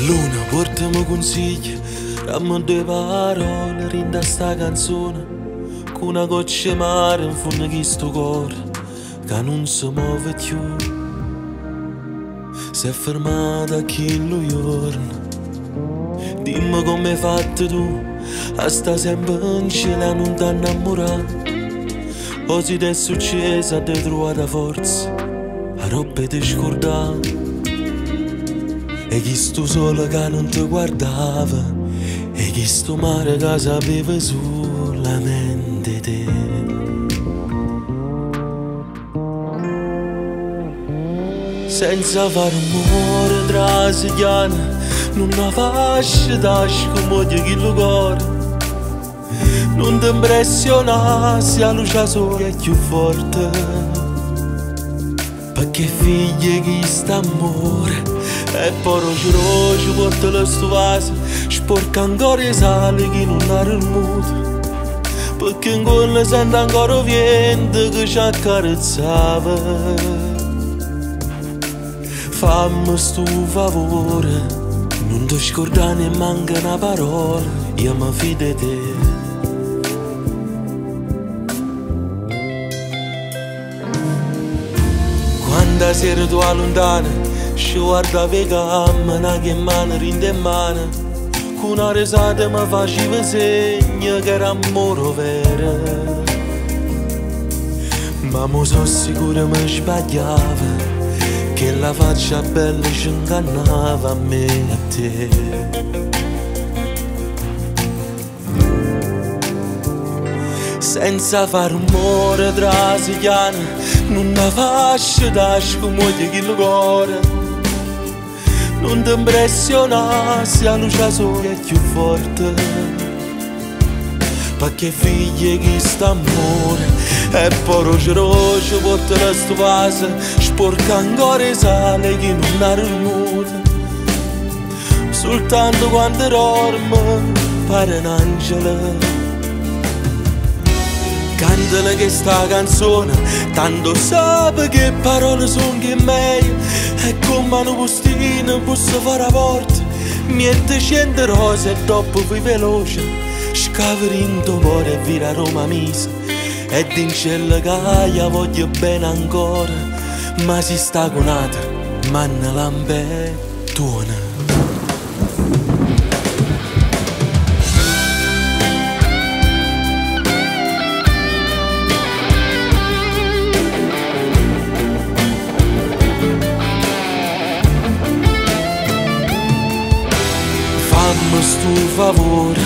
Luna, portami consigli, dammi due parole, rinda sta canzone, con una goccia mare in fondo a questo cuore, che non si muove più. Si è fermata chi lo giorno, dimmi come hai fatto tu, a sta sempre in cielo a non t'annamorare. O si ti è successo, ti trovata forza, a roba ti scordare. E chi sto sole che non ti guardava, e chi sto mare che sapeva solamente te. Senza far rumore trasigliana, non la fascia d'asco moglie chi lo cuore. Non ti impressiona se la luce sola è più forte, perché figlia chi sta amore. E poi roce roce porta le stuvase, sporca ancora i sali chi non ha dormito, perché in gola sente ancora vento che ci accarezzava. Fammi sto favore, non ti scordare neanche una parola, io mi fido di te. Quando sera tu allontana, ci guarda camminare che mano rinde in mano, con una risata mi faceva segno che era amore vero. Ma mo sono sicuro mi sbagliava, che la faccia bella ci ingannava a me e a te. Senza far rumore trasigliana, non la fascia d'asco muoio chi lo cuore. Non ti impressiona se la luce sola è più forte, perché figlia chi sta amore. E poi roce roce porta la stuvasa, sporca ancora i sale chi non ha dormito. Soltanto quando dorme pare un angelo. Cantala che sta canzone, tanto sape che parole sono che meglio. E come una postina posso fare a porta, niente cento rose e dopo fui veloce. Scavi in tuo cuore e vira a Roma misa, e dincella che io voglio bene ancora, ma si sta con altro, manna lampettona. Fammi sto favore,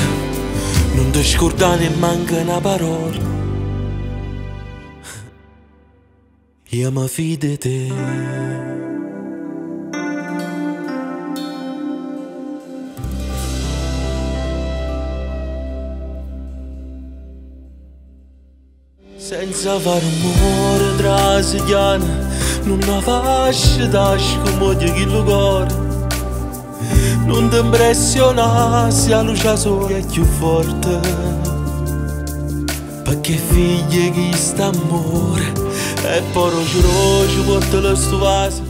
non ti scordare neanche una parola, io mi fido di te. Senza far rumore trasigliana, non la fascia d'asco muoio chi lo cuore. Non ti impressiona se la luce sola è più forte, perché figlia chi sta amore. E poi roce roce porta le stuvase,